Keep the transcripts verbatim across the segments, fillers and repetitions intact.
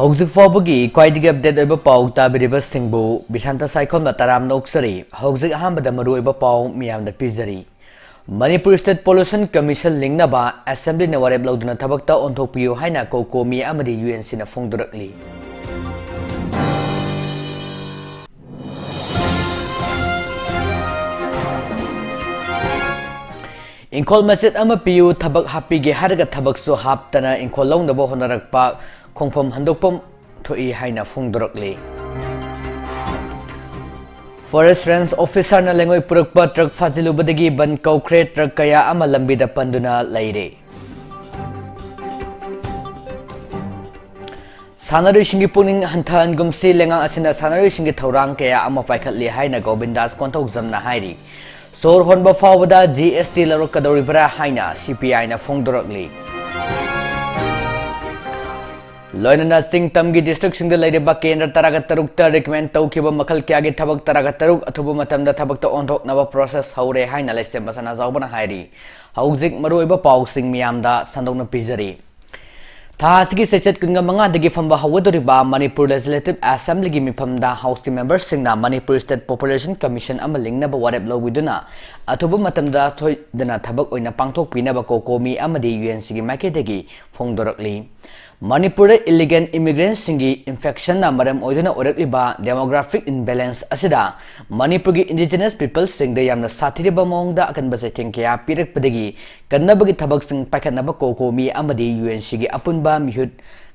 ꯍꯧꯖꯤꯛ ꯐꯥꯎꯕꯒꯤ ꯈ꯭ꯋꯥꯏꯗꯒꯤ ꯑꯞꯗꯦꯠ ꯑꯣꯏꯕ ꯄꯥꯎ ꯇꯥꯕꯤꯔꯤꯕꯁꯤꯡꯕꯨ ꯕꯤꯁꯥꯟꯇ ꯁꯥꯏꯈꯣꯝꯅ ꯇꯔꯥꯝꯅ ꯑꯣꯛꯆꯔꯤ꯫ ꯍꯧꯖꯤꯛ ꯑꯍꯥꯟꯕꯗ ꯃꯔꯨꯑꯣꯏꯕ ꯄꯥꯎ ꯃꯤꯌꯥꯝꯗ ꯄꯤꯖꯔꯤ꯫ ꯃꯅꯤꯄꯨꯔ ꯁ꯭ꯇꯦꯠ ꯄꯣꯂꯨꯁꯟ ꯀꯃꯤꯁꯟ ꯂꯤꯡꯅꯕ ꯑꯦꯁꯦꯝꯕ꯭ꯂꯤꯅ ꯋꯥꯔꯦꯞ ꯂꯧꯗꯨꯅ ꯊꯕꯛꯇ ꯑꯣꯟꯊꯣꯛꯄꯤꯌꯨ ꯍꯥꯏꯅ ꯀꯣꯀꯣꯃꯤ ꯑꯃꯗꯤ ꯌꯨ ꯑꯦꯟ ꯁꯤꯅ ꯐꯣꯡꯗꯣꯔꯛꯂꯤ꯫ ꯏꯪꯈꯣꯜ ꯃꯆꯦꯠ ꯑꯃ ꯄꯤꯌꯨ, ꯊꯕꯛ ꯍꯥꯞꯄꯤꯒꯦ ꯍꯥꯏꯔꯒ ꯊꯕꯛꯁꯨ ꯍꯥꯞꯇꯅ ꯏꯪꯈꯣꯜ ꯂꯧꯅꯕ ꯍꯣꯠꯅꯔꯛꯄ ꯈꯣꯡꯐꯝ ꯍꯟꯗꯣꯛꯐꯝ ꯊꯣꯛꯏ ꯍꯥꯏꯅ ꯐꯣꯡꯗꯣꯔꯛꯂꯤ꯫ ꯐꯣꯔꯦꯁ ꯔꯦꯟꯖ ꯑꯣꯐꯤꯁꯥꯔꯅ ꯂꯩꯉꯣꯏ ꯄꯨꯔꯛꯄ ꯇ꯭ꯔꯛ ꯐꯥꯖꯤꯜꯂꯨꯕꯗꯒꯤ ꯕꯟ ꯀꯧꯈ꯭ꯔꯦ, ꯇ꯭ꯔꯛ ꯀꯌꯥ ꯑꯃ ꯂꯝꯕꯤꯗ ꯄꯟꯗꯨꯅ ꯂꯩꯔꯦ꯫ ꯁꯥꯟꯅꯔꯣꯏꯁꯤꯡꯒꯤ ꯄꯨꯛꯅꯤꯡ ꯍꯟꯊꯍꯟꯒꯨꯝꯁꯤ, ꯂꯩꯉꯥꯛ ꯑꯁꯤꯅ ꯁꯥꯟꯅꯔꯣꯏꯁꯤꯡꯒꯤ ꯊꯧꯔꯥꯡ ꯀꯌꯥ ꯑꯃ ꯄꯥꯏꯈꯠꯂꯤ ꯍꯥꯏꯅ ꯒꯣꯕꯤꯟꯗꯥꯁ ꯀꯣꯟꯊꯧꯖꯝꯅ ꯍꯥꯏꯔꯤ꯫ ꯁꯣꯔ ꯍꯣꯟꯕ ꯐꯥꯎꯕꯗ ꯖꯤ ꯑꯦꯁ ꯇꯤ ꯂꯧꯔꯛꯀꯗꯧꯔꯤꯕ꯭ꯔꯥ ꯍꯥꯏꯅ ꯁꯤ ꯄꯤ ꯑꯥꯏꯅ ꯐꯣꯡꯗꯣꯔꯛꯂꯤ꯫ ꯂꯣꯏꯅꯅ ꯆꯤꯡ ꯇꯝꯒꯤ ꯗꯤꯁꯇ꯭ꯔꯤꯛꯁꯤꯡꯗ ꯂꯩꯔꯤꯕ ꯀꯦꯟꯗ꯭ꯔ ꯇꯔꯥꯒ ꯇꯔꯨꯛꯇ ꯔꯤꯀꯃꯦꯟ ꯇꯧꯈꯤꯕ ꯃꯈꯜ ꯀꯌꯥꯒꯤ ꯊꯕꯛ ꯇꯔꯥꯒ ꯇꯔꯨꯛ ꯑꯊꯨꯕ ꯃꯇꯝꯗ ꯊꯕꯛꯇ ꯑꯣꯟꯊꯣꯛꯅꯕ ꯄ꯭ꯔꯣꯁꯦꯁ ꯍꯧꯔꯦ ꯍꯥꯏꯅ ꯂꯩꯁꯦꯝꯕ ꯁꯅꯥꯖꯥꯎꯕꯅ ꯍꯥꯏꯔꯤ꯫ ꯍꯧꯖꯤꯛ ꯃꯔꯨꯑꯣꯏꯕ ꯄꯥꯎꯁꯤꯡ ꯃꯤꯌꯥꯝꯗ ꯁꯟꯗꯣꯛꯅ ꯄꯤꯖꯔꯤ꯫ ꯊꯥ ꯑꯁꯤꯒꯤ ꯆꯩꯆꯠ ꯀꯨꯟꯒ ꯃꯉꯥꯗꯒꯤ ꯐꯝꯕ ꯍꯧꯒꯗꯧꯔꯤꯕ ꯃꯅꯤꯄꯨꯔ ꯂꯦꯖꯤꯁꯂꯦꯇꯤꯚ ꯑꯦꯁꯦꯝꯕ꯭ꯂꯤꯒꯤ ꯃꯤꯐꯝꯗ ꯍꯥꯎꯁꯀꯤ ꯃꯦꯝꯕꯔꯁꯤꯡꯅ ꯃꯅꯤꯄꯨꯔ ꯁ꯭ꯇꯦꯠ ꯄꯣꯄꯨꯂꯦꯁꯟ ꯀꯃꯤꯁꯟ ꯑꯃ ꯂꯤꯡꯅꯕ ꯋꯥꯔꯦꯞ ꯂꯧꯕꯤꯗꯨꯅ ꯑꯊꯨꯕ ꯃꯇꯝꯗ ꯁꯣꯏꯗꯅ ꯊꯕꯛ ꯑꯣꯏꯅ ꯄꯥꯡꯊꯣꯛꯄꯤꯅꯕ ꯀꯣꯀꯣꯃꯤ ꯑꯃꯗꯤ ꯌꯨ ꯑꯦꯟ ꯁꯤꯒꯤ ꯃꯥꯏꯀꯩꯗꯒꯤ ꯐꯣꯡꯗꯣꯔꯛꯂꯤ꯫ ꯃꯅꯤꯄꯨꯔꯗ ꯏꯂꯤꯒꯦꯜ ꯏꯃꯤꯒ꯭ꯔꯦꯟꯠꯁꯤꯡꯒꯤ ꯏꯟꯐꯦꯛꯁꯟꯅ ꯃꯔꯝ ꯑꯣꯏꯗꯨꯅ ꯑꯣꯏꯔꯛꯂꯤꯕ ꯗꯦꯃꯣꯒ꯭ꯔꯥꯐꯤꯛ ꯏꯝꯕꯦꯂꯦꯟꯁ ꯑꯁꯤꯗ ꯃꯅꯤꯄꯨꯔꯒꯤ ꯏꯟꯗꯤꯖꯤꯅꯁ ꯄꯤꯄꯜꯁꯤꯡꯗ ꯌꯥꯝꯅ ꯁꯥꯊꯤꯔꯕ ꯃꯑꯣꯡꯗ ꯑꯀꯟꯕ ꯆꯩꯊꯦꯡ ꯀꯌꯥ ꯄꯤꯔꯛꯄꯗꯒꯤ ꯀꯟꯅꯕꯒꯤ ꯊꯕꯛꯁꯤꯡ ꯄꯥꯏꯈꯠꯅꯕ ꯀꯣꯀꯣꯃꯤ ꯑꯃꯗꯤ ꯌꯨ ꯑꯦꯟ ꯁꯤꯒꯤ ꯑꯄꯨꯟꯕ ꯃꯤꯍꯨꯠ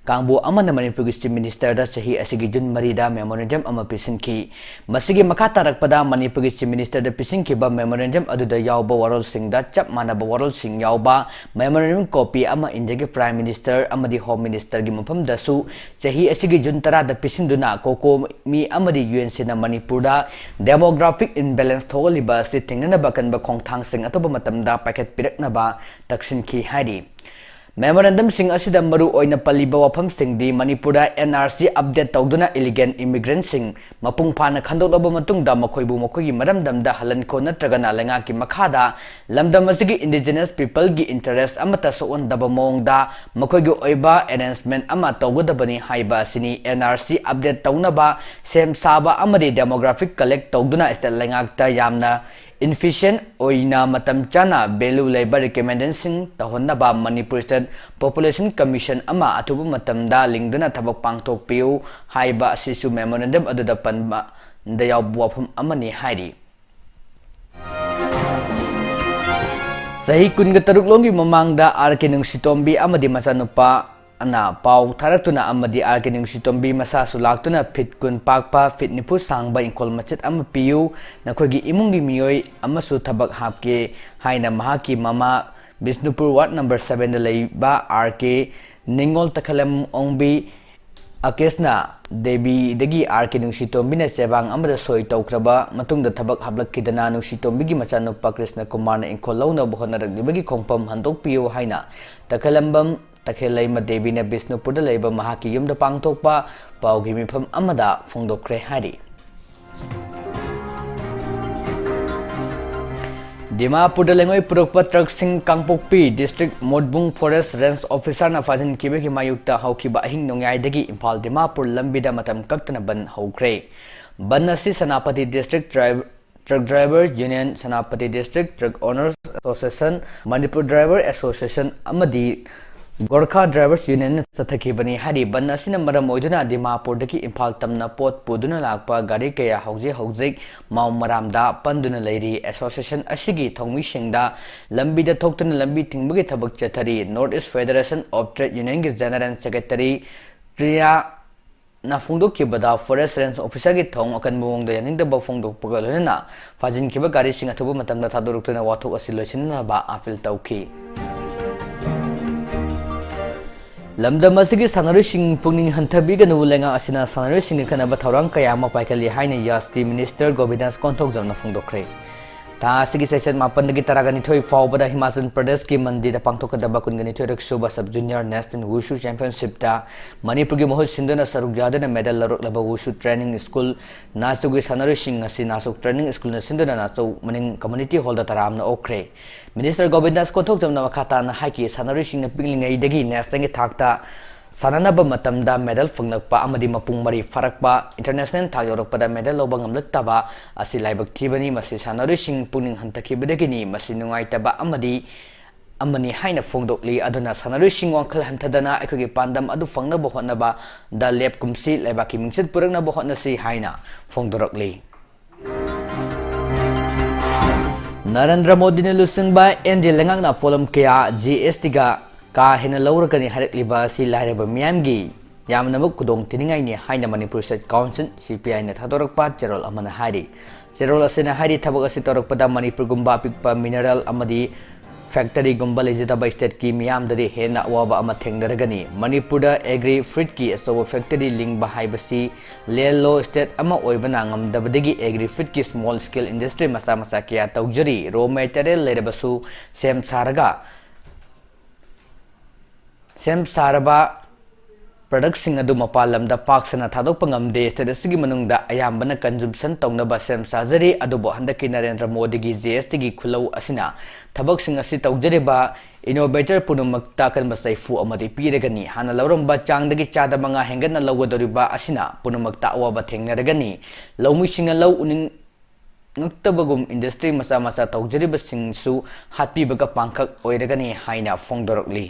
ꯀꯥꯡꯕꯨ ꯑꯃꯅ ꯃꯅꯤꯄꯨꯔꯒꯤ ꯆꯤꯐ ꯃꯤꯅꯤꯁꯇꯔꯗ ꯆꯍꯤ ꯑꯁꯤꯒꯤ ꯖꯨꯟ ꯃꯔꯤꯗ ꯃꯦꯃꯣꯔꯦꯟꯗꯝ ꯑꯃ ꯄꯤꯁꯤꯟꯈꯤ꯫ ꯃꯁꯤꯒꯤ ꯃꯈꯥ ꯇꯥꯔꯛꯄꯗ ꯃꯅꯤꯄꯨꯔꯒꯤ ꯆꯤꯐ ꯃꯤꯅꯤꯁꯇꯔꯗ ꯄꯤꯁꯤꯟꯈꯤꯕ ꯃꯦꯃꯣꯔꯦꯟꯗꯝ ꯑꯗꯨꯗ ꯌꯥꯎꯕ ꯋꯥꯔꯣꯜꯁꯤꯡꯗ ꯆꯞ ꯃꯥꯟꯅꯕ ꯋꯥꯔꯣꯜꯁꯤꯡ ꯌꯥꯎꯕ ꯃꯦꯃꯣꯔꯦꯟꯗꯝ ꯀꯣꯄꯤ ꯑꯃ ꯏꯟꯗꯤꯌꯥꯒꯤ ꯄ꯭ꯔꯥꯏꯝ ꯃꯤꯅꯤꯁꯇꯔ ꯑꯃꯗꯤ ꯍꯣꯝ ꯃꯤꯅꯤꯁꯇꯔꯒꯤ ꯃꯐꯝꯗꯁꯨ ꯆꯍꯤ ꯑꯁꯤꯒꯤ ꯖꯨꯟ ꯇꯔꯥꯗ ꯄꯤꯁꯤꯟꯗꯨꯅ ꯀꯣꯀꯣꯃꯤ ꯑꯃꯗꯤ ꯌꯨ ꯑꯦꯟ ꯁꯤꯅ ꯃꯅꯤꯄꯨꯔꯗ ꯗꯦꯃꯣꯒ꯭ꯔꯥꯐꯤꯛ ꯏꯝꯕꯦꯂꯦꯟꯁ ꯊꯣꯛꯍꯜꯂꯤꯕ ꯑꯁꯤ ꯊꯤꯡꯅꯅꯕ ꯑꯀꯟꯕ ꯈꯣꯡꯊꯥꯡꯁꯤꯡ ꯑꯊꯨꯕ ꯃꯇꯝꯗ ꯄꯥꯏꯈꯠꯄꯤꯔꯛꯅꯕ ꯇꯛꯁꯤꯟꯈꯤ ꯍꯥꯏꯔꯤ꯫ Memorandumꯁꯤꯡ ꯑꯁꯤꯗ ꯃꯔꯨ ꯑꯣꯏꯅ ꯄꯜꯂꯤꯕ ꯋꯥꯐꯝꯁꯤꯡꯗꯤ ꯃꯅꯤꯄꯨꯔꯗ N R C update ꯇꯧꯗꯨꯅ illegal immigrantꯁꯤꯡ ꯃꯄꯨꯡ ꯐꯥꯅ ꯈꯟꯗꯣꯛꯂꯕ ꯃꯇꯨꯡꯗ ꯃꯈꯣꯏꯕꯨ ꯃꯈꯣꯏꯒꯤ ꯃꯔꯝꯗꯝꯗ ꯍꯜꯍꯟꯈꯣ ꯅꯠꯇ꯭ꯔꯒꯅ ꯂꯩꯉꯥꯛꯀꯤ ꯃꯈꯥꯗ ꯂꯝꯗꯝ ꯑꯁꯤꯒꯤ indigenous peopleꯒꯤ interest ꯑꯃꯠꯇ ꯁꯣꯛꯍꯟꯗꯕ ꯃꯑꯣꯡꯗ ꯃꯈꯣꯏꯒꯤ ꯑꯣꯏꯕ arrangement ꯑꯃ ꯇꯧꯒꯗꯕꯅꯤ ꯍꯥꯏꯕ ꯑꯁꯤꯅꯤ꯫ N R C update ꯇꯧꯅꯕ ꯁꯦꯝ ꯁꯥꯕ ꯑꯃꯗꯤ demographic collect ꯇꯧꯗꯨꯅ state ꯂꯩꯉꯥꯛꯇ ꯌꯥꯝꯅ efficient ꯑꯣꯏꯅ ꯃꯇꯝ ꯆꯥꯅ value ꯂꯩꯕ recommendation ꯇꯧꯍꯟꯅꯕ Manipur state population commission ꯑꯃ ꯑꯊꯨꯕ ꯃꯇꯝꯗ ꯂꯤꯡꯗꯨꯅ ꯊꯕꯛ ꯄꯥꯡꯊꯣꯛꯄꯤꯌꯨ ꯍꯥꯏꯕ ꯑꯁꯤꯁꯨ memorandum ꯑꯗꯨꯗ ꯄꯟꯕꯗ ꯌꯥꯎꯕ ꯋꯥꯐꯝ ꯑꯃꯅꯤ ꯍꯥꯏꯔꯤ꯫ ꯆꯍꯤ ꯀꯨꯟꯒ ꯇꯔꯨꯛ ꯂꯣꯝꯒꯤ ꯃꯃꯥꯡꯗ R K ꯅꯨꯡꯁꯤꯇꯣꯝꯕꯤ ꯑꯃꯗꯤ ꯃꯆꯥꯅꯨꯄꯥ ꯑꯅ ꯄꯥꯎ ꯊꯥꯔꯛꯇꯨꯅ ꯑꯃꯗꯤ R K ꯅꯨꯡꯁꯤꯇꯣꯝꯕꯤ ꯃꯁꯥꯁꯨ ꯂꯥꯛꯇꯨꯅ ꯐꯤꯠ ꯀꯨꯟ ꯄꯥꯛꯄ, ꯐꯤꯠ ꯅꯤꯐꯨ ꯁꯥꯡꯕ ꯏꯪꯈꯣꯜ ꯃꯆꯦꯠ ꯑꯃ ꯄꯤꯌꯨ, ꯅꯈꯣꯏꯒꯤ ꯏꯃꯨꯡꯒꯤ ꯃꯤꯑꯣꯏ ꯑꯃꯁꯨ ꯊꯕꯛ ꯍꯥꯞꯀꯦ ꯍꯥꯏꯅ ꯃꯍꯥꯛꯀꯤ ꯃꯃꯥ ꯕꯤꯁꯅꯨꯄꯨꯔ ward number sevenꯗ ꯂꯩꯕ R K ꯅꯤꯉꯣꯜ ꯇꯈꯂꯝ ꯑꯣꯡꯕꯤ ꯑꯀꯦꯁꯅ ꯗꯦꯕꯤꯗꯒꯤ R K ꯅꯨꯡꯁꯤꯇꯣꯝꯕꯤꯅ ꯆꯦꯕꯥꯡ ꯑꯃꯗ ꯁꯣꯏ ꯇꯧꯈ꯭ꯔꯕ ꯃꯇꯨꯡꯗ ꯊꯕꯛ ꯍꯥꯞꯂꯛꯈꯤꯗꯅ ꯅꯨꯡꯁꯤꯇꯣꯝꯕꯤꯒꯤ ꯃꯆꯥꯅꯨꯄꯥ ꯀ꯭ꯔꯤꯁꯅ ꯀꯨꯃꯥꯔꯅ ꯏꯪꯈꯣꯜ ꯂꯧꯅꯕ ꯍꯣꯠꯅꯔꯛꯂꯤꯕꯒꯤ ꯈꯣꯡꯐꯝ ꯍꯟꯗꯣꯛꯄꯤꯌꯨ ꯍꯥꯏꯅ ꯇꯈꯦꯂꯝꯕꯝ ꯇꯈꯦꯜꯂꯩꯃ ꯗꯦꯕꯤꯅ ꯕꯤꯁꯅꯨꯄꯨꯔꯗ ꯂꯩꯕ ꯃꯍꯥꯛꯀꯤ ꯌꯨꯝꯗ ꯄꯥꯡꯊꯣꯛꯄ ꯄꯥꯎꯒꯤ ꯃꯤꯐꯝ ꯑꯃꯗ ꯐꯣꯡꯗꯣꯛꯈ꯭ꯔꯦ ꯍꯥꯏꯔꯤ꯫ ꯗꯤꯃꯥꯄꯨꯔꯗ ꯂꯩꯉꯣꯏ ꯄꯨꯔꯛꯄ ꯇ꯭ꯔꯛꯁꯤꯡ ꯀꯥꯡꯄꯣꯛꯄꯤ district ꯃꯣꯠꯕꯨꯡ forest range officerꯅ ꯐꯥꯖꯤꯟꯈꯤꯕꯒꯤ ꯃꯥꯌꯣꯛꯇ ꯍꯧꯈꯤꯕ ꯑꯍꯤꯡ ꯅꯣꯡꯌꯥꯏꯗꯒꯤ ꯏꯝꯐꯥꯜ ꯗꯤꯃꯥꯄꯨꯔ ꯂꯝꯕꯤꯗ ꯃꯇꯝ ꯀꯛꯇꯅ ꯕꯟ ꯍꯧꯈ꯭ꯔꯦ꯫ ꯕꯟ ꯑꯁꯤ Senapati district drive-, truck driver union, Senapati district truck owners association, Manipur driver association ꯑꯃꯗꯤ ꯒꯣꯔꯈꯥ Drivers Unionꯅ ꯆꯠꯊꯈꯤꯕꯅꯤ ꯍꯥꯏꯔꯤ꯫ ꯕꯟ ꯑꯁꯤꯅ ꯃꯔꯝ ꯑꯣꯏꯗꯨꯅ ꯗꯤꯃꯥꯄꯨꯔꯗꯒꯤ ꯏꯝꯐꯥꯜ ꯇꯝꯅ ꯄꯣꯠ ꯄꯨꯗꯨꯅ ꯂꯥꯛꯄ ꯒꯥꯔꯤ ꯀꯌꯥ ꯍꯧꯖꯤꯛ ꯍꯧꯖꯤꯛ ꯃꯥꯎ ꯃꯔꯥꯝꯗ ꯄꯟꯗꯨꯅ ꯂꯩꯔꯤ꯫ Association ꯑꯁꯤꯒꯤ ꯊꯧꯃꯤꯁꯤꯡꯗ ꯂꯝꯕꯤꯗ ꯊꯣꯛꯇꯨꯅ ꯂꯝꯕꯤ ꯊꯤꯡꯕꯒꯤ ꯊꯕꯛ ꯆꯠꯊꯔꯤ꯫ North East Federation of Trade Unionꯒꯤ General Secretary ꯀ꯭ꯔꯤꯌꯥ ꯅ ꯐꯣꯡꯗꯣꯛꯈꯤꯕꯗ, forest range officerꯒꯤ ꯊꯧꯑꯣꯡ ꯑꯀꯟꯕ ꯃꯑꯣꯡꯗ ꯌꯥꯅꯤꯡꯗꯕ ꯐꯣꯡꯗꯣꯛꯄꯒ ꯂꯣꯏꯅꯅ ꯐꯥꯖꯤꯟꯈꯤꯕ ꯒꯥꯔꯤꯁꯤꯡ ꯑꯊꯨꯕ ꯃꯇꯝꯗ ꯊꯥꯗꯣꯔꯛꯇꯨꯅ ꯋꯥꯊꯣꯛ ꯑꯁꯤ ꯂꯣꯏꯁꯤꯟꯅꯕ appeal ꯇꯧꯈꯤ꯫ ꯂꯝꯗꯝ ꯑꯁꯤꯒꯤ ꯁꯥꯟꯅꯔꯣꯏꯁꯤꯡ ꯄꯨꯛꯅꯤꯡ ꯍꯟꯊꯕꯤꯒꯅꯨ, ꯂꯩꯉꯥꯛ ꯑꯁꯤꯅ ꯁꯥꯟꯅꯔꯣꯏꯁꯤꯡꯒꯤ ꯀꯥꯟꯅꯕ ꯊꯧꯔꯥꯡ ꯀꯌꯥ ꯑꯃ ꯄꯥꯏꯈꯠꯂꯤ ꯍꯥꯏꯅ ꯌꯥꯁꯇꯤ minister ꯒꯣꯕꯤꯟꯗꯥꯁ ꯀꯣꯟꯊꯧꯖꯝꯅ ꯐꯣꯡꯗꯣꯛꯈ꯭ꯔꯦ꯫ ꯊꯥ ꯑꯁꯤꯒꯤ ꯁꯦꯁꯟ ꯃꯥꯄꯟꯗꯒꯤ ꯇꯔꯥꯒ ꯅꯤꯊꯣꯏ ꯐꯥꯎꯕꯗ ꯍꯤꯃꯥꯆꯜ ꯄ꯭ꯔꯗꯦꯁꯀꯤ ꯃꯟꯗꯤꯗ ꯄꯥꯡꯊꯣꯛꯀꯗꯕ ꯀꯨꯟꯒ ꯅꯤꯊꯣꯏꯔꯛ ꯁꯨꯕ ꯁꯕ ꯖꯨꯅꯤꯌꯔ ꯅꯦꯁꯅꯦꯜ ꯋꯨꯁꯨ ꯆꯦꯝꯄꯤꯌꯟꯁꯤꯞꯇ ꯃꯅꯤꯄꯨꯔꯒꯤ ꯃꯍꯨꯠ ꯁꯤꯟꯗꯨꯅ ꯁꯔꯨꯛ ꯌꯥꯗꯨꯅ ꯃꯦꯗꯜ ꯂꯧꯔꯛꯂꯕ ꯋꯨꯁꯨ ꯇ꯭ꯔꯦꯅꯤꯡ ꯁ꯭ꯀꯨꯜ ꯅꯥꯆꯧꯒꯤ ꯁꯥꯟꯅꯔꯣꯏꯁꯤꯡ ꯑꯁꯤ ꯅꯥꯆꯧ ꯇ꯭ꯔꯦꯅꯤꯡ ꯁ꯭ꯀꯨꯜꯅ ꯁꯤꯟꯗꯨꯅ ꯅꯥꯆꯧ ꯃꯅꯤꯡ ꯀꯝꯃ꯭ꯌꯨꯅꯤꯇꯤ ꯍꯣꯜꯗ ꯇꯔꯥꯝꯅ ꯑꯣꯛꯈ꯭ꯔꯦ꯫ ꯃꯤꯅꯤꯁꯇꯔ ꯒꯣꯕꯤꯟꯗꯥꯁ ꯀꯣꯟꯊꯧꯖꯝꯅ ꯃꯈꯥ ꯇꯥꯅ ꯍꯥꯏꯈꯤ, ꯁꯥꯟꯅꯔꯣꯏꯁꯤꯡꯅ ꯄꯤꯛꯂꯤꯉꯩꯗꯒꯤ ꯅꯦꯁꯅꯦꯜꯒꯤ ꯊꯥꯛꯇ ꯁꯥꯟꯅꯅꯕ ꯃꯇꯝꯗ ꯃꯦꯗꯜ ꯐꯪꯂꯛꯄ ꯑꯃꯗꯤ ꯃꯄꯨꯡ ꯃꯔꯩ ꯐꯥꯔꯛꯄ, ꯏꯟꯇꯔꯅꯦꯁꯅꯦꯜ ꯊꯥꯛ ꯌꯧꯔꯛꯄꯗ ꯃꯦꯗꯜ ꯂꯧꯕ ꯉꯝꯂꯛꯇꯕ ꯑꯁꯤ ꯂꯥꯏꯕꯛ ꯊꯤꯕꯅꯤ꯫ ꯃꯁꯤ ꯁꯥꯟꯅꯔꯣꯏꯁꯤꯡ ꯄꯨꯛꯅꯤꯡ ꯍꯟꯊꯈꯤꯕꯗꯒꯤꯅꯤ꯫ ꯃꯁꯤ ꯅꯨꯡꯉꯥꯏꯇꯕ ꯑꯃꯗꯤ ꯑꯃꯅꯤ ꯍꯥꯏꯅ ꯐꯣꯡꯗꯣꯛꯂꯤ꯫ ꯑꯗꯨꯅ ꯁꯥꯟꯅꯔꯣꯏꯁꯤꯡ ꯋꯥꯈꯜ ꯍꯟꯊꯗꯅ ꯑꯩꯈꯣꯏꯒꯤ ꯄꯥꯟꯗꯝ ꯑꯗꯨ ꯐꯪꯅꯕ ꯍꯣꯠꯅꯕꯗ ꯂꯦꯞꯀꯨꯝꯁꯤ꯫ ꯂꯩꯕꯥꯛꯀꯤ ꯃꯤꯡꯆꯠ ꯄꯨꯔꯛꯅꯕ ꯍꯣꯠꯅꯁꯤ ꯍꯥꯏꯅ ꯐꯣꯡꯗꯣꯔꯛꯂꯤ꯫ ꯅꯔꯦꯟꯗ꯭ꯔ ꯃꯣꯗꯤꯅ ꯂꯨꯆꯤꯡꯕ ꯑꯦꯟ ꯗꯤ ꯑꯦ ꯂꯩꯉꯥꯛꯅ ꯄꯣꯠꯂꯝ ꯀꯌꯥ ꯖꯤ ꯑꯦꯁ ꯇꯤꯒ ꯀꯥ ꯍꯦꯟꯅ ꯂꯧꯔꯒꯅꯤ ꯍꯥꯏꯔꯛꯂꯤꯕ ꯑꯁꯤ ꯂꯥꯏꯔꯕ ꯃꯤꯌꯥꯝꯒꯤ ꯌꯥꯝꯅꯃꯛ ꯈꯨꯗꯣꯡ ꯊꯤꯅꯤꯡꯉꯥꯏꯅꯤ ꯍꯥꯏꯅ ꯃꯅꯤꯄꯨꯔ ꯁ꯭ꯇꯦꯠ ꯀꯥꯎꯟꯁꯤꯜ, ꯁꯤ ꯄꯤ ꯑꯥꯏꯅ ꯊꯥꯗꯣꯔꯛꯄ ꯆꯦꯔꯣꯜ ꯑꯃꯅ ꯍꯥꯏꯔꯤ꯫ ꯆꯦꯔꯣꯜ ꯑꯁꯤꯅ ꯍꯥꯏꯔꯤ, ꯊꯕꯛ ꯑꯁꯤ ꯇꯧꯔꯛꯄꯗ ꯃꯅꯤꯄꯨꯔꯒꯨꯝꯕ ꯑꯄꯤꯛꯄ ꯃꯤꯅꯔꯦꯜ ꯑꯃꯗꯤ ꯐꯦꯛꯇꯔꯤꯒꯨꯝꯕ ꯂꯩꯖꯗꯕ ꯁ꯭ꯇꯦꯠꯀꯤ ꯃꯤꯌꯥꯝꯗꯗꯤ ꯍꯦꯟꯅ ꯑꯋꯥꯕ ꯑꯃ ꯊꯦꯡꯅꯔꯒꯅꯤ꯫ ꯃꯅꯤꯄꯨꯔꯗ ꯑꯦꯒ꯭ꯔꯤ ꯐ꯭ꯔꯨꯏꯠꯀꯤ ꯑꯆꯧꯕ ꯐꯦꯛꯇꯔꯤ ꯂꯤꯡꯕ ꯍꯥꯏꯕꯁꯤ ꯂꯦꯟꯂꯣ ꯁ꯭ꯇꯦꯠ ꯑꯃ ꯑꯣꯏꯕꯅ ꯉꯝꯗꯕꯗꯒꯤ ꯑꯦꯒ꯭ꯔꯤ ꯐ꯭ꯔꯨꯏꯠꯀꯤ ꯁ꯭ꯃꯣꯜ ꯁ꯭ꯀꯦꯜ ꯏꯟꯗꯁꯇ꯭ꯔꯤ ꯃꯆꯥ ꯃꯆꯥ ꯀꯌꯥ ꯇꯧꯖꯔꯤ꯫ ꯔꯣ ꯃꯦꯇꯔꯤꯌꯦꯜ ꯂꯩꯔꯕꯁꯨ ꯁꯦꯝ ꯁꯥꯔꯒ ꯁꯦꯝ ꯁꯥꯔꯕ ꯄ꯭ꯔꯗꯛꯁꯤꯡ ꯑꯗꯨ ꯃꯄꯥꯟ ꯂꯝꯗ ꯄꯥꯛ ꯁꯟꯅ ꯊꯥꯗꯣꯛꯄ ꯉꯝꯗꯦ꯫ ꯁ꯭ꯇꯦꯠ ꯑꯁꯤꯒꯤ ꯃꯅꯨꯡꯗ ꯑꯌꯥꯝꯕꯅ ꯀꯟꯖꯨꯝꯁꯟ ꯇꯧꯅꯕ ꯁꯦꯝ ꯁꯥꯖꯔꯤ꯫ ꯑꯗꯨꯕꯨ ꯍꯟꯗꯛꯀꯤ ꯅꯔꯦꯟꯗ꯭ꯔ ꯃꯣꯗꯤꯒꯤ ꯖꯤ ꯑꯦꯁ ꯇꯤꯒꯤ ꯈꯨꯜꯂꯧ ꯑꯁꯤꯅ ꯊꯕꯛꯁꯤꯡ ꯑꯁꯤ ꯇꯧꯖꯔꯤꯕ ꯏꯅꯣꯚꯦꯇꯔ ꯄꯨꯝꯅꯃꯛꯇ ꯑꯀꯟꯕ ꯆꯩꯐꯨ ꯑꯃꯗꯤ ꯄꯤꯔꯒꯅꯤ꯫ ꯍꯥꯟꯅ ꯂꯧꯔꯝꯕ ꯆꯥꯡꯗꯒꯤ ꯆꯥꯗ ꯃꯉꯥ ꯍꯦꯟꯒꯠꯅ ꯂꯧꯒꯗꯧꯔꯤꯕ ꯑꯁꯤꯅ ꯄꯨꯝꯅꯃꯛꯇ ꯑꯋꯥꯕ ꯊꯦꯡꯅꯔꯒꯅꯤ꯫ ꯂꯧꯃꯤꯁꯤꯡꯅ ꯂꯧ ꯎꯅꯤꯡ ꯉꯛꯇꯕꯒꯨꯝ ꯏꯟꯗꯁꯇ꯭ꯔꯤ ꯃꯆꯥ ꯃꯆꯥ ꯇꯧꯖꯔꯤꯕꯁꯤꯡꯁꯨ ꯍꯥꯠꯄꯤꯕꯒ ꯄꯥꯡꯈꯛ ꯑꯣꯏꯔꯒꯅꯤ ꯍꯥꯏꯅ ꯐꯣꯡꯗꯣꯔꯛꯂꯤ꯫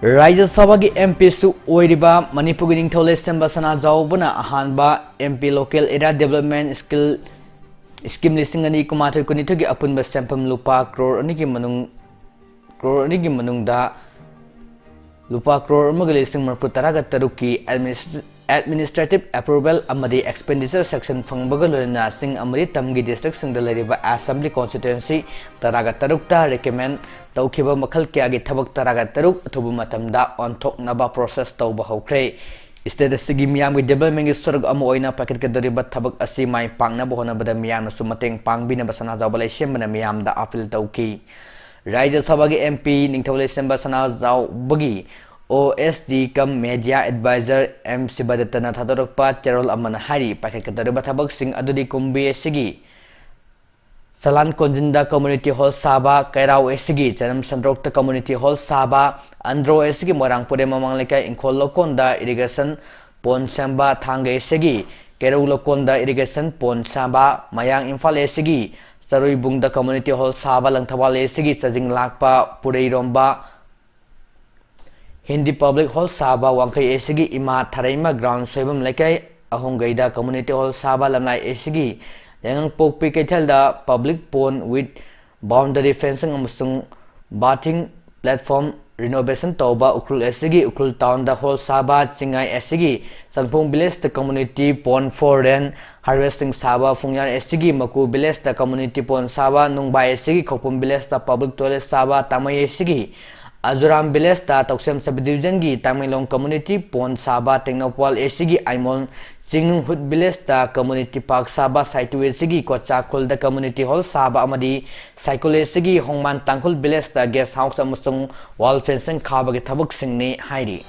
ꯔꯥꯖ꯭ꯌ ꯁꯚꯥꯒꯤ ꯑꯦꯝ ꯄꯤꯁꯨ ꯑꯣꯏꯔꯤꯕ ꯃꯅꯤꯄꯨꯔꯒꯤ ꯅꯤꯡꯊꯧ ꯂꯩꯁꯦꯝꯕ ꯁꯅꯥꯖꯥꯎꯕꯅ ꯑꯍꯥꯟꯕ M P local area development skill scheme ꯂꯤꯁꯤꯡ ꯑꯅꯤ ꯀꯨꯟꯃꯥꯊꯣꯏ ꯀꯨꯟꯅꯤꯊꯣꯏꯒꯤ ꯑꯄꯨꯟꯕ ꯁꯦꯟꯐꯝ ꯂꯨꯄꯥ ꯀ꯭ꯔꯣꯔ ꯑꯅꯤꯒꯤ ꯃꯅꯨꯡ, ꯀ꯭ꯔꯣꯔ ꯑꯅꯤꯒꯤ ꯃꯅꯨꯡꯗ ꯂꯨꯄꯥ ꯀ꯭ꯔꯣꯔ ꯑꯃꯒ ꯂꯤꯁꯤꯡ ꯃꯔꯤꯐꯨ ꯇꯔꯥꯒ ꯇꯔꯨꯛꯀꯤ ꯑꯦꯗꯃꯤꯅꯤꯁ-, ꯑꯦꯗꯃꯤꯅꯤꯁꯇ꯭ꯔꯦꯇꯤꯚ ꯑꯦꯄ꯭ꯔꯨꯚꯦꯜ ꯑꯃꯗꯤ ꯑꯦꯛꯁꯄꯦꯟꯗꯤꯆꯔ ꯁꯦꯛꯁꯟ ꯐꯪꯕꯒ ꯂꯣꯏꯅꯅ ꯆꯤꯡ ꯑꯃꯗꯤ ꯇꯝꯒꯤ ꯗꯤꯁꯇ꯭ꯔꯤꯛꯁꯤꯡꯗ ꯂꯩꯔꯤꯕ ꯑꯦꯁꯦꯝꯕ꯭ꯂꯤ ꯀꯣꯟꯁꯇꯤꯇ꯭ꯋꯦꯟꯁꯤ ꯇꯔꯥꯒ ꯇꯔꯨꯛꯇ ꯔꯤꯀꯃꯦꯟ ꯇꯧꯈꯤꯕ ꯃꯈꯜ ꯀꯌꯥꯒꯤ ꯊꯕꯛ ꯇꯔꯥꯒ ꯇꯔꯨꯛ ꯑꯊꯨꯕ ꯃꯇꯝꯗ ꯑꯣꯟꯊꯣꯛꯅꯕ ꯄ꯭ꯔꯣꯁꯦꯁ ꯇꯧꯕ ꯍꯧꯈ꯭ꯔꯦ꯫ State ꯑꯁꯤꯒꯤ ꯃꯤꯌꯥꯝꯒꯤ developmentꯒꯤ ꯁꯔꯨꯛ ꯑꯃ ꯑꯣꯏꯅ ꯄꯥꯏꯈꯠꯀꯗꯧꯔꯤꯕ ꯊꯕꯛ ꯑꯁꯤ ꯃꯥꯏ ꯄꯥꯛꯅꯕ ꯍꯣꯠꯅꯕꯗ ꯃꯤꯌꯥꯝꯅꯁꯨ ꯃꯇꯦꯡ ꯄꯥꯡꯕꯤꯅꯕ ꯁꯅꯥꯖꯥꯎꯕ ꯂꯩꯁꯦꯝꯕꯅ ꯃꯤꯌꯥꯝꯗ appeal ꯇꯧꯈꯤ꯫ ꯔꯥꯖ꯭ꯌ ꯁꯚꯥꯒꯤ M P ꯅꯤꯡꯊꯧ ꯂꯩꯁꯦꯝꯕ ꯁꯅꯥꯖꯥꯎꯕꯒꯤ O S D cum Media Advisor M ꯁꯤꯕꯗꯠꯇꯅ ꯊꯥꯗꯣꯔꯛꯄ ꯆꯦꯔꯣꯜ ꯑꯃꯅ ꯍꯥꯏꯔꯤ, ꯄꯥꯏꯈꯠꯀꯗꯧꯔꯤꯕ ꯊꯕꯛꯁꯤꯡ ꯑꯗꯨꯗꯤ ꯀꯨꯝꯕꯤ ꯑꯁꯤꯒꯤ ꯆꯂꯥꯟ ꯀꯣꯟꯖꯤꯟꯗ community hall ꯁꯥꯕ, ꯀꯩꯔꯥꯎ ꯑꯁꯤꯒꯤ ꯆꯅꯝ ꯁꯟꯗ꯭ꯔꯣꯛꯇ community hall ꯁꯥꯕ, ꯑꯟꯗ꯭ꯔꯣ ꯑꯁꯤꯒꯤ ꯃꯣꯏꯔꯥꯡ ꯄꯨꯔꯦꯝ ꯃꯃꯥꯡ ꯂꯩꯀꯥꯏ ꯏꯪꯈꯣꯜ ꯂꯧꯀꯣꯟꯗ irrigation pond ꯁꯦꯝꯕ, ꯊꯥꯡꯒ ꯑꯁꯤꯒꯤ ꯀꯩꯔꯧ ꯂꯧꯀꯣꯟꯗ irrigation pond ꯁꯥꯕ, ꯃꯌꯥꯡ ꯏꯝꯐꯥꯜ ꯑꯁꯤꯒꯤ ꯆꯔꯨꯏꯕꯨꯡꯗ community hall ꯁꯥꯕ, ꯂꯪꯊꯕꯥꯜ ꯑꯁꯤꯒꯤ ꯆꯥꯖꯤꯡ ꯂꯥꯛꯄ ꯄꯨꯔꯩꯔꯣꯝꯕ Hindi Public Hall ꯁꯥꯕ, ꯋꯥꯡꯈꯩ ꯑꯁꯤꯒꯤ ꯏꯃꯥ ꯊꯔꯩꯃ ground ꯁꯣꯏꯕꯝ ꯂꯩꯀꯥꯏ ꯑꯍꯣꯡꯒꯩꯗ community hall ꯁꯥꯕ, ꯂꯝꯂꯥꯏ ꯑꯁꯤꯒꯤ ꯌꯥꯏꯉꯪꯄꯣꯛꯄꯤ ꯀꯩꯊꯦꯜꯗ public pond with boundary fencing ꯑꯃꯁꯨꯡ bathing platform renovation ꯇꯧꯕ, ꯎꯈ꯭ꯔꯨꯜ ꯑꯁꯤꯒꯤ ꯎꯈ꯭ꯔꯨꯜ townꯗ hall ꯁꯥꯕ, ꯆꯤꯡꯉꯥꯏ ꯑꯁꯤꯒꯤ ꯆꯪꯐꯣꯡ villageꯇ community pond for rain harvesting ꯁꯥꯕ, ꯐꯨꯡꯌꯥꯔ ꯑꯁꯤꯒꯤ ꯃꯀꯨ villageꯇ community pond ꯁꯥꯕ, ꯅꯨꯡꯕꯥꯏ ꯑꯁꯤꯒꯤ ꯈꯧꯄꯨꯝ villageꯇ public toilet ꯁꯥꯕ, ꯇꯥꯃꯩ ꯑꯁꯤꯒꯤ ꯑꯖꯨꯔꯥꯝ villageꯇ ꯇꯧꯁꯦꯝ subdivisionꯒꯤ ꯇꯥꯃꯦꯡꯂꯣꯡ community pond ꯁꯥꯕ, ꯇꯦꯡꯅꯧꯄꯜ ꯑꯁꯤꯒꯤ ꯑꯥꯏꯃꯣꯜ ꯆꯤꯡꯅꯨꯡ ꯍꯨꯠ villageꯇ community park ꯁꯥꯕ, ꯁꯥꯏꯇꯨ ꯑꯁꯤꯒꯤ ꯀꯣꯆꯥꯈꯨꯜꯗ community hall ꯁꯥꯕ ꯑꯃꯗꯤ ꯁꯥꯏꯀꯨꯜ ꯑꯁꯤꯒꯤ ꯍꯣꯡꯃꯥꯟ ꯇꯥꯡꯈꯨꯜ villageꯇ guest house ꯑꯃꯁꯨꯡ wall fencing ꯈꯥꯕꯒꯤ ꯊꯕꯛꯁꯤꯡꯅꯤ ꯍꯥꯏꯔꯤ꯫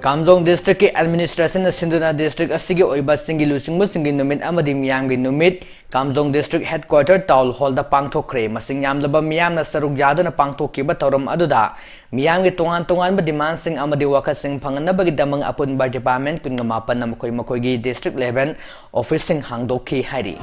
ꯀꯥꯝꯖꯣꯡ districtꯀꯤ administrationꯅ ꯁꯤꯟꯗꯨꯅ district ꯑꯁꯤꯒꯤ ꯑꯣꯏꯕ ꯆꯤꯡꯒꯤ ꯂꯨꯆꯤꯡꯕꯁꯤꯡꯒꯤ ꯅꯨꯃꯤꯠ ꯑꯃꯗꯤ ꯃꯤꯌꯥꯝꯒꯤ ꯅꯨꯃꯤꯠ ꯀꯥꯝꯖꯣꯡ district headquarter town hallꯗ ꯄꯥꯡꯊꯣꯛꯈ꯭ꯔꯦ꯫ ꯃꯁꯤꯡ ꯌꯥꯝꯂꯕ ꯃꯤꯌꯥꯝꯅ ꯁꯔꯨꯛ ꯌꯥꯗꯨꯅ ꯄꯥꯡꯊꯣꯛꯈꯤꯕ ꯊꯧꯔꯝ ꯑꯗꯨꯗ ꯃꯤꯌꯥꯝꯒꯤ ꯇꯣꯉꯥꯟ ꯇꯣꯉꯥꯟꯕ demandꯁꯤꯡ ꯑꯃꯗꯤ ꯋꯥꯈꯜꯁꯤꯡ ꯐꯪꯍꯟꯅꯕꯒꯤꯗꯃꯛ ꯑꯄꯨꯟꯕ department ꯀꯨꯟꯒ ꯃꯥꯄꯟꯅ ꯃꯈꯣꯏ ꯃꯈꯣꯏꯒꯤ district level officeꯁꯤꯡ ꯍꯥꯡꯗꯣꯛꯈꯤ ꯍꯥꯏꯔꯤ꯫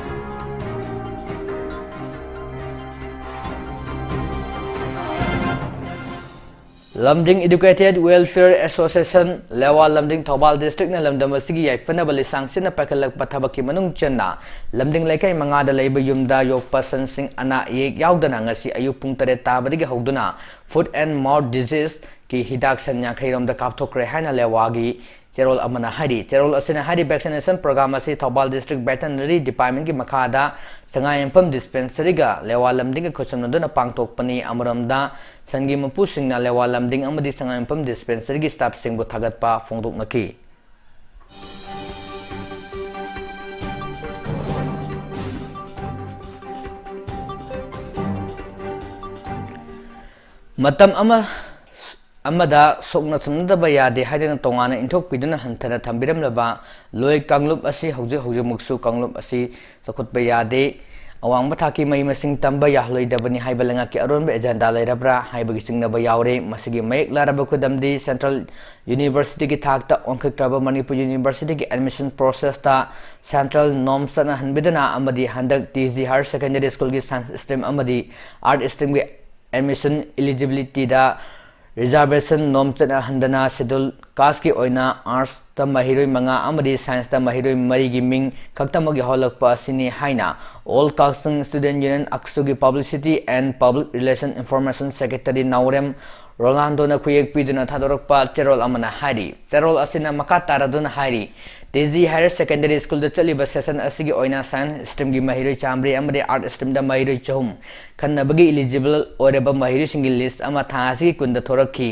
ꯂꯝꯗꯤꯡ Educated Welfare Association, ꯂꯦꯋꯥ ꯂꯝꯗꯤꯡ, ꯊꯧꯕꯥꯜ districtꯅ ꯂꯝꯗꯝ ꯑꯁꯤꯒꯤ ꯌꯥꯏꯐꯅꯕ ꯂꯤꯁꯥꯡ ꯁꯤꯠꯅ ꯄꯥꯏꯈꯠꯂꯛꯄ ꯊꯕꯛꯀꯤ ꯃꯅꯨꯡ ꯆꯟꯅ ꯂꯝꯗꯤꯡ ꯂꯩꯀꯥꯏ ꯃꯉꯥꯗ ꯂꯩꯕ ꯌꯨꯝꯗ ꯌꯣꯛꯄ ꯁꯟꯁꯤꯡ ꯑꯅꯥ ꯑꯌꯦꯛ ꯌꯥꯎꯗꯅ ꯉꯁꯤ ꯑꯌꯨꯛ ꯄꯨꯡ ꯇꯔꯦꯠ ꯇꯥꯕꯗꯒꯤ ꯍꯧꯗꯨꯅ Foot and Mouth Disease ꯀꯤ ꯍꯤꯗꯥꯛ ꯁꯟ ꯌꯥꯡꯈꯩ ꯔꯣꯝꯗ ꯀꯥꯞꯊꯣꯛꯈ꯭ꯔꯦ ꯍꯥꯏꯅ ꯂꯦꯋꯥꯒꯤ ꯆꯦꯔꯣꯜ ꯑꯃꯅ ꯍꯥꯏꯔꯤ꯫ ꯆꯦꯔꯣꯜ ꯑꯁꯤꯅ ꯍꯥꯏꯔꯤ, vaccination program ꯑꯁꯤ ꯊꯧꯕꯥꯜ District Veterinary Department ꯀꯤ ꯃꯈꯥꯗ ꯁꯉꯥꯏꯌꯨꯝꯐꯝ Dispensary ꯒ ꯂꯦꯋꯥ ꯂꯝꯗꯤꯡꯒ ꯈꯨꯠꯁꯝꯅꯗꯨꯅ ꯄꯥꯡꯊꯣꯛꯄꯅꯤ꯫ ꯑꯃꯔꯣꯝꯗ ꯁꯟꯒꯤ ꯃꯄꯨꯁꯤꯡꯅ ꯂꯦꯋꯥ ꯂꯝꯗꯤꯡ ꯑꯃꯗꯤ ꯁꯉꯥꯏꯌꯨꯝꯐꯝ Dispensary ꯒꯤ staff ꯁꯤꯡꯕꯨ ꯊꯥꯒꯠꯄ ꯐꯣꯡꯗꯣꯛꯅꯈꯤ꯫ ꯃꯇꯝ ꯑꯃ, ꯑꯃꯗ ꯁꯣꯛꯅ ꯁꯝꯅꯗꯕ ꯌꯥꯗꯦ ꯍꯥꯏꯗꯅ ꯇꯣꯉꯥꯟꯅ ꯏꯟꯊꯣꯛꯄꯤꯗꯨꯅ ꯍꯟꯊꯅ ꯊꯝꯕꯤꯔꯝꯂꯕ ꯂꯣꯏ ꯀꯥꯡꯂꯨꯞ ꯑꯁꯤ ꯍꯧꯖꯤꯛ ꯍꯧꯖꯤꯛꯃꯛꯁꯨ ꯀꯥꯡꯂꯨꯞ ꯑꯁꯤ ꯆꯥꯎꯈꯠꯄ ꯌꯥꯗꯦ꯫ ꯑꯋꯥꯡꯕ ꯊꯥꯛꯀꯤ ꯃꯍꯩ ꯃꯁꯤꯡ ꯇꯝꯕ ꯌꯥꯍꯜꯂꯣꯏꯗꯕꯅꯤ ꯍꯥꯏꯕ ꯂꯩꯉꯥꯛꯀꯤ ꯑꯔꯣꯟꯕ agenda ꯂꯩꯔꯕ꯭ꯔꯥ ꯍꯥꯏꯕꯒꯤ ꯆꯤꯡꯅꯕ ꯌꯥꯎꯔꯦ꯫ ꯃꯁꯤꯒꯤ ꯃꯌꯦꯛ ꯂꯥꯔꯕ ꯈꯨꯗꯝꯗꯤ Central University ꯒꯤ ꯊꯥꯛꯇ ꯑꯣꯟꯈꯠꯈ꯭ꯔꯕ ꯃꯅꯤꯄꯨꯔ University ꯒꯤ admission process ꯇ central norm ꯆꯠꯅꯍꯟꯕꯤꯗꯅ ꯑꯃꯗꯤ ꯍꯟꯗꯛ T G Higher Secondary School ꯒꯤ science stream ꯑꯃꯗꯤ art stream ꯒꯤ admission eligibility ꯗ reservation norm ꯆꯠꯅꯍꯟꯗꯅ schedule caste ꯀꯤ ꯑꯣꯏꯅ arts ꯇ ꯃꯍꯩꯔꯣꯏ ꯃꯉꯥ ꯑꯃꯗꯤ science ꯇ ꯃꯍꯩꯔꯣꯏ ꯃꯔꯤꯒꯤ ꯃꯤꯡ ꯈꯛꯇꯃꯛ ꯌꯥꯎꯍꯜꯂꯛꯄ ꯑꯁꯤꯅꯤ ꯍꯥꯏꯅ All Khasang Student Union, ꯑꯛꯁꯨ ꯒꯤ Publicity and Public Relation Information Secretary ꯅꯥꯎꯔꯦꯝ ꯔꯣꯂꯥꯟꯗꯣꯅ ꯈꯨꯌꯦꯛ ꯄꯤꯗꯨꯅ ꯊꯥꯗꯣꯔꯛꯄ ꯆꯦꯔꯣꯜ ꯑꯃꯅ ꯍꯥꯏꯔꯤ꯫ ꯆꯦꯔꯣꯜ ꯑꯁꯤꯅ ꯃꯈꯥ ꯇꯥꯔꯗꯨꯅ ꯍꯥꯏꯔꯤ, T G Higher Secondary School ꯗ ꯆꯠꯂꯤꯕ session ꯑꯁꯤꯒꯤ ꯑꯣꯏꯅ science stream ꯒꯤ ꯃꯍꯩꯔꯣꯏ ꯆꯥꯃꯔꯤ ꯑꯃꯗꯤ art stream ꯗ ꯃꯍꯩꯔꯣꯏ ꯆꯍꯨꯝ ꯈꯟꯅꯕꯒꯤ eligible ꯑꯣꯏꯔꯕ ꯃꯍꯩꯔꯣꯏꯁꯤꯡꯒꯤ list ꯑꯃ ꯊꯥ ꯑꯁꯤꯒꯤ ꯀꯨꯟꯗ ꯊꯣꯔꯛꯈꯤ꯫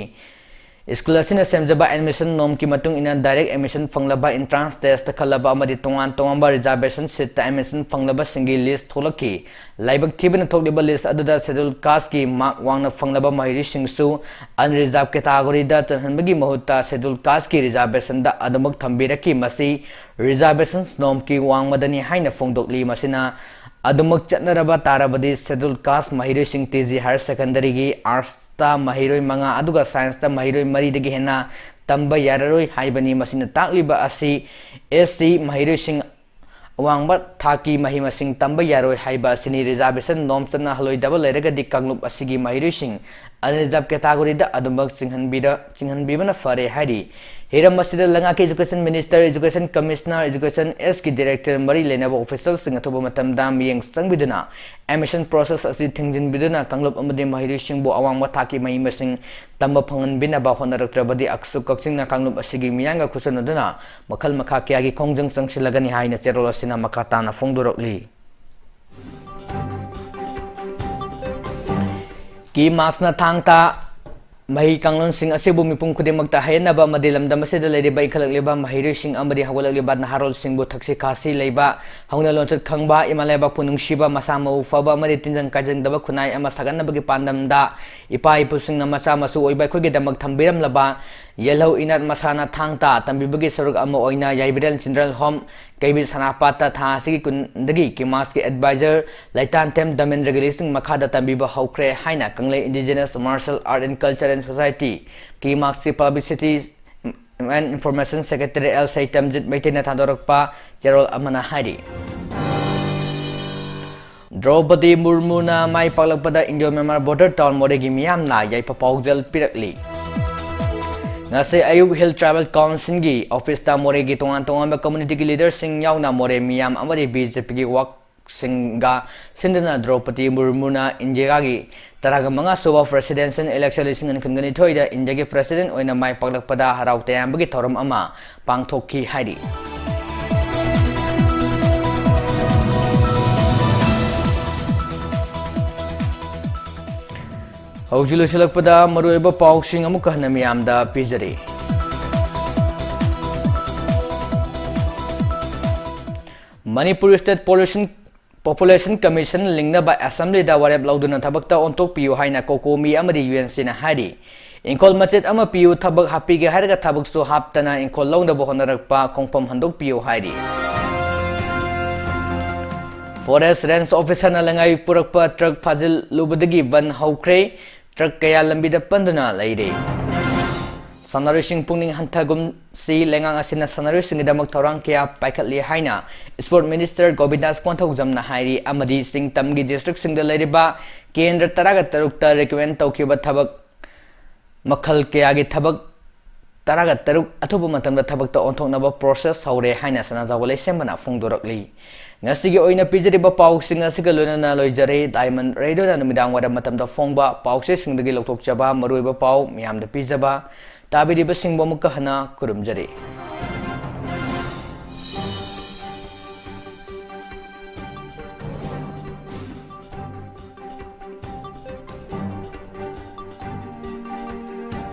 School ꯑꯁꯤꯅ ꯁꯦꯝꯖꯕ admission norm ꯀꯤ ꯃꯇꯨꯡ ꯏꯟꯅ direct admission ꯐꯪꯂꯕ, entrance test ꯈꯜꯂꯕ ꯑꯃꯗꯤ ꯇꯣꯉꯥꯟ ꯇꯣꯉꯥꯟꯕ reservation seat ꯇ admission ꯐꯪꯂꯕꯁꯤꯡꯒꯤ list ꯊꯣꯛꯂꯛꯈꯤ꯫ ꯂꯥꯏꯕꯛ ꯊꯤꯕꯅ ꯊꯣꯛꯂꯤꯕ list ꯑꯗꯨꯗ schedule caste ꯀꯤ mark ꯋꯥꯡꯅ ꯐꯪꯂꯕ ꯃꯍꯩꯔꯣꯏꯁꯤꯡꯁꯨ unreserved category ꯗ ꯆꯟꯍꯟꯕꯒꯤ ꯃꯍꯨꯠꯇ schedule caste ꯀꯤ reservation ꯗ ꯑꯗꯨꯃꯛ ꯊꯝꯕꯤꯔꯛꯈꯤ꯫ ꯃꯁꯤ reservation norm ꯀꯤ ꯋꯥꯡꯃꯗꯅꯤ ꯍꯥꯏꯅ ꯐꯣꯡꯗꯣꯛꯂꯤ꯫ ꯃꯁꯤꯅ ꯑꯗꯨꯃꯛ ꯆꯠꯅꯔꯕ ꯇꯥꯔꯕꯗꯤ schedule caste ꯃꯍꯩꯔꯣꯏꯁꯤꯡ T G Higher Secondary ꯒꯤ arts ꯇ ꯃꯍꯩꯔꯣꯏ ꯃꯉꯥ ꯑꯗꯨꯒ science ꯇ ꯃꯍꯩꯔꯣꯏ ꯃꯔꯤꯗꯒꯤ ꯍꯦꯟꯅ ꯇꯝꯕ ꯌꯥꯔꯔꯣꯏ ꯍꯥꯏꯕꯅꯤ꯫ ꯃꯁꯤꯅ ꯇꯥꯛꯂꯤꯕ ꯑꯁꯤ S C ꯃꯍꯩꯔꯣꯏꯁꯤꯡ ꯑꯋꯥꯡꯕ ꯊꯥꯛꯀꯤ ꯃꯍꯩ ꯃꯁꯤꯡ ꯇꯝꯕ ꯌꯥꯔꯣꯏ ꯍꯥꯏꯕ ꯑꯁꯤꯅꯤ꯫ Reservation norm ꯆꯠꯅꯍꯜꯂꯣꯏꯗꯕ ꯂꯩꯔꯒꯗꯤ ꯀꯥꯡꯂꯨꯞ ꯑꯁꯤꯒꯤ ꯃꯍꯩꯔꯣꯏꯁꯤꯡ unreserved category ꯗ ꯑꯗꯨꯃꯛ ꯆꯤꯡꯍꯟꯕꯤꯔ-, ꯆꯤꯡꯍꯟꯕꯤꯕꯅ ꯐꯔꯦ ꯍꯥꯏꯔꯤ꯫ ꯍꯤꯔꯝ ꯑꯁꯤꯗ ꯂꯩꯉꯥꯛꯀꯤ Education Minister, Education Commissioner, Education S ꯀꯤ Director, ꯃꯔꯤ ꯂꯩꯅꯕ official ꯁꯤꯡ ꯑꯊꯨꯕ ꯃꯇꯝꯗ ꯃꯤꯠꯌꯦꯡ ꯆꯪꯕꯤꯗꯨꯅ admission process ꯑꯁꯤ ꯊꯤꯡꯖꯤꯟꯕꯤꯗꯨꯅ ꯀꯥꯡꯂꯨꯞ ꯑꯃꯗꯤ ꯃꯍꯩꯔꯣꯏꯁꯤꯡꯕꯨ ꯑꯋꯥꯡꯕ ꯊꯥꯛꯀꯤ ꯃꯍꯩ ꯃꯁꯤꯡ ꯇꯝꯕ ꯐꯪꯍꯟꯕꯤꯅꯕ ꯍꯣꯠꯅꯔꯛꯇ꯭ꯔꯕꯗꯤ ꯑꯁꯨꯛ ꯀꯛꯆꯤꯡꯅ ꯀꯥꯡꯂꯨꯞ ꯑꯁꯤꯒꯤ ꯃꯤꯌꯥꯝꯒ ꯈꯨꯠꯁꯝꯅꯗꯨꯅ ꯃꯈꯜ ꯃꯈꯥ ꯀꯌꯥꯒꯤ ꯈꯣꯡꯖꯪ ꯆꯪꯁꯤꯜꯂꯒꯅꯤ ꯍꯥꯏꯅ ꯆꯦꯔꯣꯜ ꯑꯁꯤꯅ ꯃꯈꯥ ꯇꯥꯅ ꯐꯣꯡꯗꯣꯔꯛꯂꯤ꯫ KIMARCꯅ ꯊꯥꯡ ꯇꯥ ꯃꯍꯩ ꯀꯥꯡꯂꯣꯟꯁꯤꯡ ꯑꯁꯤꯕꯨ ꯃꯤꯄꯨꯝ ꯈꯨꯗꯤꯡꯃꯛꯇ ꯍꯩꯍꯟꯅꯕ ꯑꯃꯗꯤ ꯂꯝꯗꯝ ꯑꯁꯤꯗ ꯂꯩꯔꯤꯕ ꯏꯟꯈꯠꯂꯛꯂꯤꯕ ꯃꯍꯩꯔꯣꯏꯁꯤꯡ ꯑꯃꯗꯤ ꯍꯧꯒꯠꯂꯛꯂꯤꯕ ꯅꯍꯥꯔꯣꯜꯁꯤꯡꯕꯨ ꯊꯛꯁꯤ ꯈꯥꯁꯤ ꯂꯩꯕ, ꯍꯧꯅ ꯂꯣꯟꯆꯠ ꯈꯪꯕ, ꯏꯃꯥ ꯂꯩꯕꯥꯛꯄꯨ ꯅꯨꯡꯁꯤꯕ, ꯃꯁꯥ ꯃꯎ ꯐꯕ ꯑꯃꯗꯤ ꯇꯤꯟꯖꯪ ꯀꯥꯏꯖꯪꯗꯕ ꯈꯨꯟꯅꯥꯏ ꯑꯃ ꯁꯥꯒꯠꯅꯕꯒꯤ ꯄꯥꯟꯗꯝꯗ ꯏꯄꯥ ꯏꯄꯨꯁꯤꯡꯅ ꯃꯆꯥ ꯃꯁꯨ ꯑꯣꯏꯕ ꯑꯩꯈꯣꯏꯒꯤꯗꯃꯛ ꯊꯝꯕꯤꯔꯝꯂꯕ ꯌꯦꯜꯍꯧ ꯏꯅꯥꯠ ꯃꯁꯥꯟꯅ ꯊꯥꯡ ꯇꯥ ꯇꯝꯕꯤꯕꯒꯤ ꯁꯔꯨꯛ ꯑꯃ ꯑꯣꯏꯅ ꯌꯥꯏꯕꯤꯔꯦꯜ Children Home, ꯀꯩꯕꯤ ꯁꯅꯥꯄꯥꯠꯇ ꯊꯥ ꯑꯁꯤꯒꯤ ꯀꯨꯟꯗꯒꯤ KIMARCꯀꯤ advisor ꯂꯩꯇꯥꯟꯊꯦꯝ ꯗꯃꯦꯟꯗ꯭ꯔꯒꯤ ꯂꯤꯁꯤꯡ ꯃꯈꯥꯗ ꯇꯝꯕꯤꯕ ꯍꯧꯈ꯭ꯔꯦ ꯍꯥꯏꯅ ꯀꯪꯂꯩ Indigenous Martial Art and Culture and Society, KIMARCꯀꯤ Publicity and Information Secretary L ꯁꯩꯇꯝꯖꯤꯠ ꯃꯩꯇꯩꯅ ꯊꯥꯗꯣꯔꯛꯄ ꯆꯦꯔꯣꯜ ꯑꯃꯅ ꯍꯥꯏꯔꯤ꯫ ꯗ꯭ꯔꯧꯄꯗꯤ ꯃꯨꯔꯃꯨꯅ ꯃꯥꯏ ꯄꯥꯛꯂꯛꯄꯗ Indo Myanmar border town ꯃꯣꯔꯦꯒꯤ ꯃꯤꯌꯥꯝꯅ ꯌꯥꯏꯐ ꯄꯥꯎꯖꯦꯜ ꯄꯤꯔꯛꯂꯤ꯫ ꯉꯁꯤ ꯑꯌꯨꯛ Hill Tribal Councilꯒꯤ officeꯇ ꯃꯣꯔꯦꯒꯤ ꯇꯣꯉꯥꯟ ꯇꯣꯉꯥꯟꯕ communityꯒꯤ leaderꯁꯤꯡ ꯌꯥꯎꯅ ꯃꯣꯔꯦ ꯃꯤꯌꯥꯝ ꯑꯃꯗꯤ BJPꯒꯤ ꯋꯥꯛꯁꯤꯡꯒ ꯁꯤꯟꯗꯨꯅ ꯗ꯭ꯔꯧꯄꯗꯤ ꯃꯨꯔꯃꯨꯅ ꯏꯟꯗꯤꯌꯥꯒꯤ ꯇꯔꯥꯒ ꯃꯉꯥ ꯁꯨꯕ presidential election ꯂꯤꯁꯤꯡ ꯑꯅꯤ ꯀꯨꯟꯒ ꯅꯤꯊꯣꯏꯗ ꯏꯟꯗꯤꯌꯥꯒꯤ president ꯑꯣꯏꯅ ꯃꯥꯏ ꯄꯥꯛꯂꯛꯄꯗ ꯍꯔꯥꯎ ꯇꯌꯥꯝꯕꯒꯤ ꯊꯧꯔꯝ ꯑꯃ ꯄꯥꯡꯊꯣꯛꯈꯤ ꯍꯥꯏꯔꯤ꯫ ꯍꯧꯖꯤꯛ ꯂꯣꯏꯁꯤꯜꯂꯛꯄꯗ ꯃꯔꯨꯑꯣꯏꯕ ꯄꯥꯎꯁꯤꯡ ꯑꯃꯨꯛꯀ ꯍꯟꯅ ꯃꯤꯌꯥꯝꯗ ꯄꯤꯖꯔꯤ꯫ Manipur State Pollution Population Commission ꯂꯤꯡꯅꯕ assemblyꯗ ꯋꯥꯔꯦꯞ ꯂꯧꯗꯨꯅ ꯊꯕꯛꯇ ꯑꯣꯟꯊꯣꯛꯄꯤꯌꯨ ꯍꯥꯏꯅ COCOMI ꯑꯃꯗꯤ UNCꯅ ꯍꯥꯏꯔꯤ꯫ ꯏꯪꯈꯣꯜ ꯃꯆꯦꯠ ꯑꯃ ꯄꯤꯌꯨ, ꯊꯕꯛ ꯍꯥꯞꯄꯤꯒꯦ ꯍꯥꯏꯔꯒ ꯊꯕꯛꯁꯨ ꯍꯥꯞꯇꯅ ꯏꯪꯈꯣꯜ ꯂꯧꯅꯕ ꯍꯣꯠꯅꯔꯛꯄ ꯈꯣꯡꯐꯝ ꯍꯟꯗꯣꯛꯄꯤꯌꯨ ꯍꯥꯏꯔꯤ꯫ Forest Range Officerꯅ ꯂꯩꯉꯥꯏ ꯄꯨꯔꯛꯄ truck ꯐꯥꯖꯤꯜꯂꯨꯕꯗꯒꯤ ꯕꯟ ꯍꯧꯈ꯭ꯔꯦ꯫ Truck ꯀꯌꯥ ꯂꯝꯕꯤꯗ ꯄꯟꯗꯨꯅ ꯂꯩꯔꯦ꯫ ꯁꯥꯟꯅꯔꯣꯏꯁꯤꯡ ꯄꯨꯛꯅꯤꯡ ꯍꯟꯊꯒꯨꯝꯁꯤ, ꯂꯩꯉꯥꯛ ꯑꯁꯤꯅ ꯁꯥꯟꯅꯔꯣꯏꯁꯤꯡꯒꯤꯗꯃꯛ ꯊꯧꯔꯥꯡ ꯀꯌꯥ ꯄꯥꯏꯈꯠꯂꯤ ꯍꯥꯏꯅ Sport Minister ꯒꯣꯕꯤꯟꯗꯥꯁ ꯀꯣꯟꯊꯧꯖꯝꯅ ꯍꯥꯏꯔꯤ꯫ ꯑꯃꯗꯤ ꯆꯤꯡ ꯇꯝꯒꯤ district ꯁꯤꯡꯗ ꯂꯩꯔꯤꯕ ꯀꯦꯟꯗ꯭ꯔ ꯇꯔꯥꯒ ꯇꯔꯨꯛꯇ recommend ꯇꯧꯈꯤꯕ ꯊꯕꯛ ꯃꯈꯜ ꯀꯌꯥꯒꯤ ꯊꯕꯛ ꯇꯔꯥꯒ ꯇꯔꯨꯛ ꯑꯊꯨꯕ ꯃꯇꯝꯗ ꯊꯕꯛꯇ ꯑꯣꯟꯊꯣꯛꯅꯕ process ꯍꯧꯔꯦ ꯍꯥꯏꯅ ꯁꯅꯥꯖꯥꯎꯕ ꯂꯩꯁꯦꯝꯕꯅ ꯐꯣꯡꯗꯣꯔꯛꯂꯤ꯫ ꯉꯁꯤꯒꯤ ꯑꯣꯏꯅ ꯄꯤꯖꯔꯤꯕ ꯄꯥꯎꯁꯤꯡ ꯑꯁꯤꯒ ꯂꯣꯏꯅꯅ ꯂꯣꯏꯖꯔꯦ꯫ Diamond Radio ꯅ ꯅꯨꯃꯤꯗꯥꯡ ꯋꯥꯏꯔꯝ ꯃꯇꯝꯗ ꯐꯣꯡꯕ ꯄꯥꯎꯆꯦꯁꯤꯡꯗꯒꯤ ꯂꯧꯊꯣꯛꯆꯕ ꯃꯔꯨꯑꯣꯏꯕ ꯄꯥꯎ ꯃꯤꯌꯥꯝꯗ ꯄꯤꯖꯕ꯫ ꯇꯥꯕꯤꯔꯤꯕꯁꯤꯡꯕꯨ ꯑꯃꯨꯛꯀ ꯍꯟꯅ ꯈꯨꯔꯨꯝꯖꯔꯤ꯫